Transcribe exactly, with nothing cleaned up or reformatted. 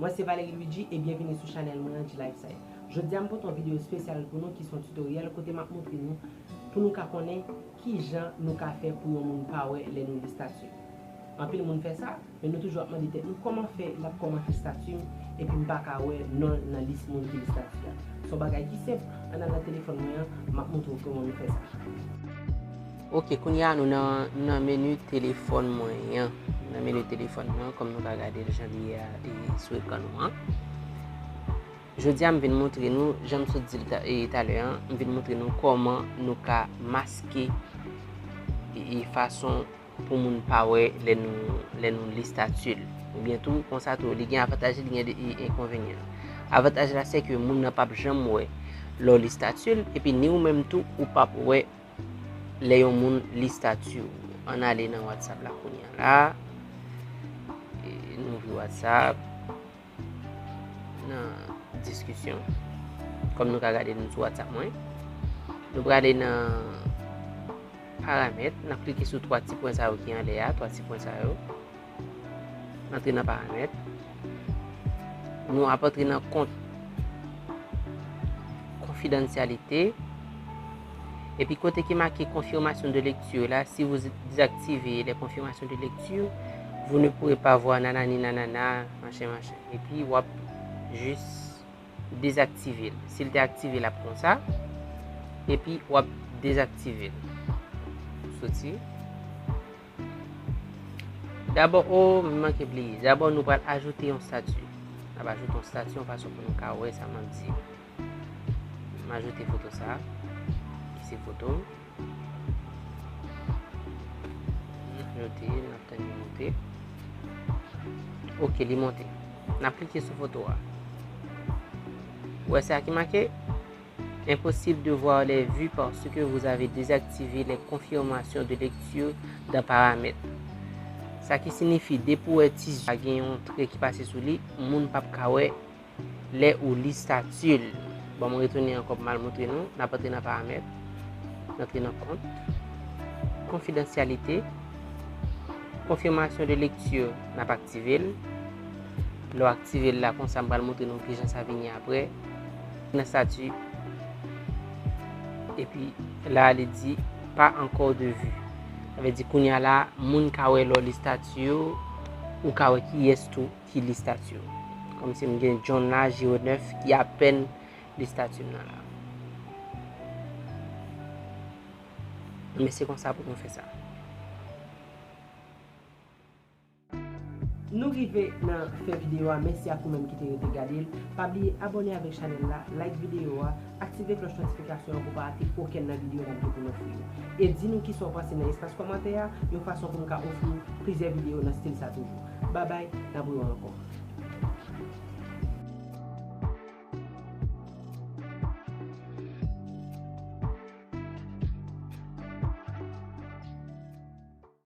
Mwen se Valery Luigi e byenvini sou chanèl mwen an, G Lifestyle. Jodi a m pote yon videyo espesyal pou nou ki se yon tutoriel kote m ap montre nou pou nou ka konnen kijan nou ka fè pou yon moun pa wè lè nou li estati. Anpil moun fè sa, men nou toujou ap mande tèt nou kòman fè l ap kòmante estati m epi m pa ka wè non l nan lis moun ki li estati a. Se yon bagay ki senp, ann al nan telefòn mwen an, m ap montre w kòman nou fè sa. Ok, kounye a nou nan, nou nan meni telefòn mwen an. Nan meni telefòn mwen an, kòm nou ka gade l jan li ye a, e, sou ekran nou an. Jodi a, m vin montre nou, jan m sot di l ta-, e, talè an, m vin montre nou kòman nou ka maske, e, e, fason pou moun pa wè lè nou, lè nou li estati l. Oubyen tou, konsa tou, li gen avantaj li, li gen de, e, enkonvenyan. Avantaj la, se ke moun nan p ap janm wè lè w li estati l, epi ni ou menm tou, ou p ap wè lè yon moun li estati w. Ann ale nan WhatsApp la kounye a la. E, nou ouvri WhatsApp. Nan diskisyon. Kòm nou ka gade nou sou WhatsApp mwen. Nou prale nan paramèt. N ap klike sou twa ti pwen sa yo ki anlè a, twa ti pwen sa yo. Antre nan paramèt. Nou ap antre nan kont konfidansyalite. Epi kote ki make confirmation de lecture la, si vous désactivez les confirmations de lecture, vous ne pourrez pas voir nanani nanana, machin, machin. Epi w ap jis dezaktive l. Si l te aktive, l ap konsa. Epi w ap dezaktive l. Soti. Dabò, o, m manke bliye. Dabò, nou pral ajoute yon estati. N ap ajoute yon estati yon fason pou nou ka wè sa m ap di. M ajoute foto sa a, ki se foto m. M ajoute, n ap tann li monte. Ok, li monte. N ap klike sou foto a. Ou wè sa ki make? Impossible de voir les vues parce que vous avez désactivé les confirmations de lecture dans paramètres. Sa ki siyifi, depi w wè ti zye a gen yon tre ki pase sou li, moun p ap ka wè lè ou li estati l. Bon, m retounen ankò pou m al montre nou. N ap antre nan paramèt. N antre nan kont. Konfidansyalite. Confirmation de lecture, n ap aktive l. Lè w aktive l la, konsa m pral montre nou kijan sa vini apre. Nan estati. Epi la, li di pas encore de vue. Sa vle di kounye a la, moun ka wè lè w li estati yo, ou ka wè kiyès tou ki li estati yo. Kòmsi m gen John la, J O nèf, ki apèn li estati m nan la. Men se konsa pou nou fè sa. Nou rive nan fen videyo a, mèsi ak ou menm ki te rete gade l. Pa bliye abòne avèk chanèl la, like videyo a, aktive klòch notifikasyon an pou w pa rate okenn nan videyo n ap gen pou n ofri w. E di nou kisa w panse nan espas kòmantè a, yon fason pou n ka ofri w plizyè videyo nan estil sa toujou. Babay, n ap wè w ankò.